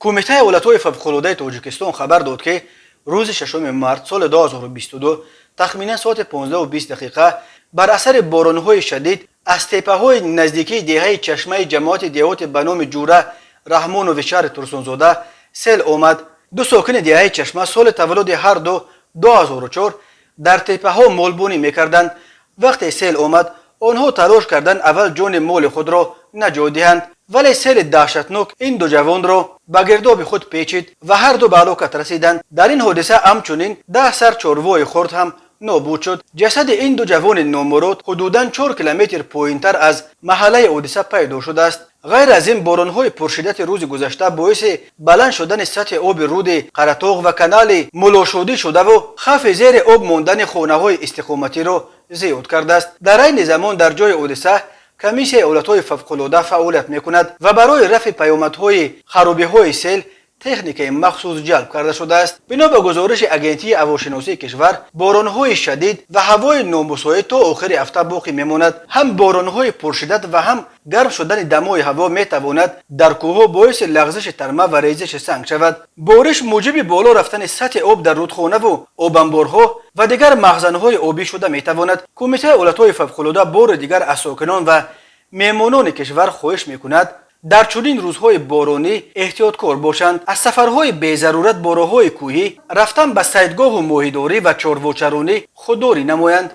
Кумитаи ҳолатҳои фавқулодаи Тоҷикистон хабар дод, ки рӯзи 6 март соли 2022 тахминан соати 15:20 дақиқа бар асари боронҳои шадид аз теппаҳои наздикии деҳаи Чашмаи ҷамоати деҳоти ба номи Ҷура Раҳмонови шаҳри Турсунзода сел омад. Ду сокини деҳаи Чашма, соли таваллуди ҳар ду 2004, дар теппаҳо молбонӣ мекарданд. Вақте сел омад, онҳо талош карданд, аввал ҷони моли худро наҷот диҳанд, вале сели даҳшатнок ин ду ҷавонро ба гирдоби худ печид ва ҳарду ба ҳалокат расиданд. Дар ин ҳодиса ҳамчунин 10 сар чорвои хурд ҳам нобуд шуд. Ҷасади ин ду ҷавони номурод ҳудудан 4 километр поинтар аз маҳаллаи ҳодиса пайдо шудааст. Ғайр аз ин, боронҳои пуршиддати рӯзи гузашта боиси баланд шудани сатҳи оби руди Қаратоғ ва канали Мулошудӣ шудаву хавфи зери об мондани хонаҳои истиқоматиро зиёд кардааст. Дар айни замон дар ҷои ҳодиса комиссияи ҳолатҳои фавқулода фаъолият мекунад ва барои рафъи паёмадҳои харобиҳои сел техникаи махсус ҷалб карда шудааст. Бино ба гузориши Агентии ҳавошиносии кишвар, боронҳои шадид ва ҳавои номусоид то охири ҳафта боқӣ мемонад. Ҳам боронҳои пуршиддат ва ҳам гарм шудани дамои ҳаво метавонад дар кӯҳҳо боиси лағзиши тарма ва резиши санг шавад. Бориш мӯҷиби боло рафтани сатҳи об дар рудхонаву обанборҳо ва дигар махзанҳои обӣ шуда метавонад. Кумитаи ҳолатҳои фавқулода бори дигар аз сокинон ва меҳмонони кишвар хоҳиш мекунад, дар чунин рӯзҳои боронӣ эҳтиёткор бошанд, аз сафарҳои безарурат бо роҳҳои кӯҳӣ, рафтан ба сайдгоҳу моҳидорӣ ва чорвочаронӣ худдорӣ намоянд.